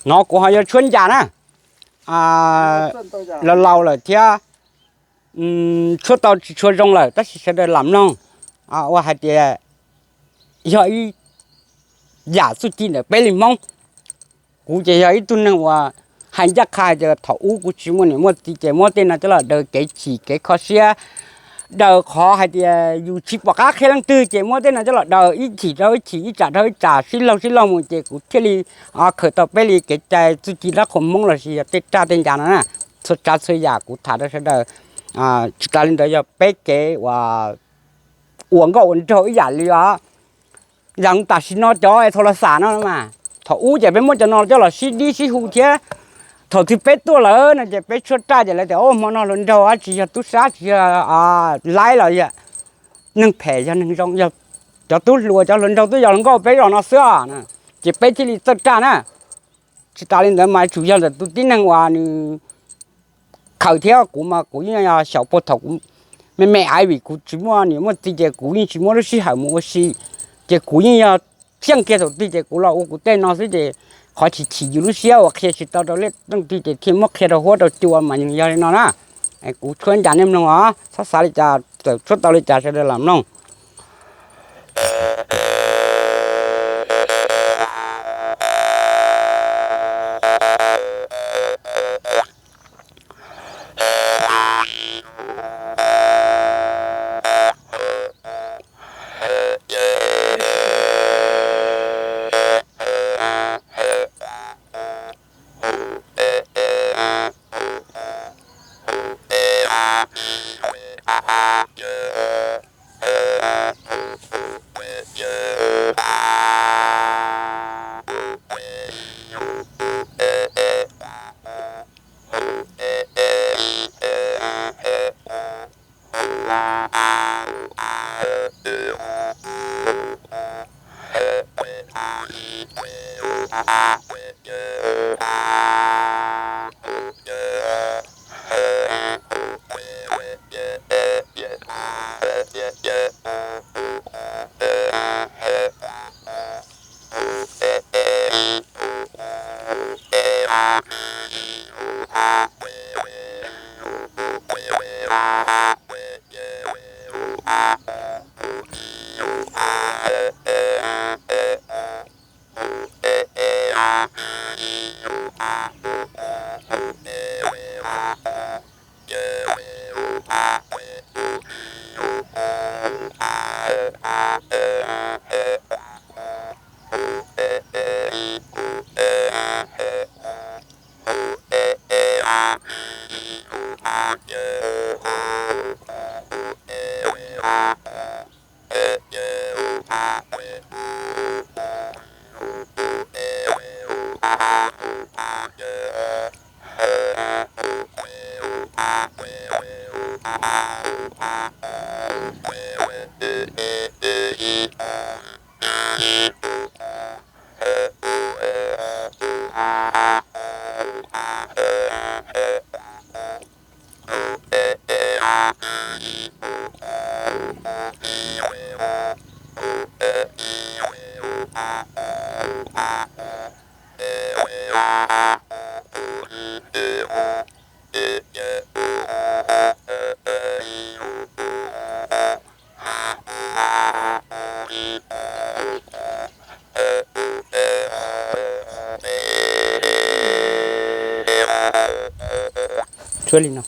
No kuv ho yuav tshuab ncas na, laus laus lawm thiab, tshuab tau tsis tshua zoo lawm tab sis sawv daws lam mloog, ua hais tias yog ib yam txuj ci ntawm peb li Hmoob. Kuv ces yog ib tug neeg uas hais ncaj qha hais tias thaum ub kuv tsis muaj niam muaj txiv ces muab tej no coj los daws kev chim kev kho siab, daws qhov hais tias yus tsis pom qab qhia leej twg ces muab tej no coj los daws ib chim rau ib chim, ib tsam rau ib tsam, sib laug sib laug mus ces kuv thiaj li khaws tau peb li kev cai txuj ci dab qhuas Hmoob lossis yog tej raj tej ncas no na. Txhua tsav txhua yam kuv tham rau sawv daws, tsis tas li ntawd yog peb kev uas ua nkauj ua nraug ib yam li os. Yam tam sim no cov thau las xam no mas, thaum ub ces peb muab cov no coj los sib dib sib hu thiab. Thaum twg peb tuaj lawm no ces peb tshuab raj ces lawv tias, Au, hmo no hluas nraug tsis yog tub sab, tsis yog laib los yog neeg phem, yog neeg zoo, yog cov tub hluas, cov hluas nraug twb yog hluas nkauj peb zos no xwb. Ces peb thiaj li txawj raj na. Tsis tas li ntawd mas tsum yog ntawm tus tib neeg uas nws khaws thiab, kuv mas kuv yeej yog xyaum puag thaum kuv me me aiv vim kuv tsis muaj niam muaj txiv ces kuv yeej tsis muaj lub sij hawm mus ua si, ces kuv yeej yog xyeej kiag thaum twg ces kuv los ua kuv tej no xwb ces qhov chim chim yus lub siab uas qhia tsis tau rau leej twg ces thiaj muab qhia rau huab rau cua mas yog li no na. Kuv tshuab ncas nej mloog os, txhob xav li cas, txawm tshuab tau li cas sawv daws lam mloog. Tshuab li no.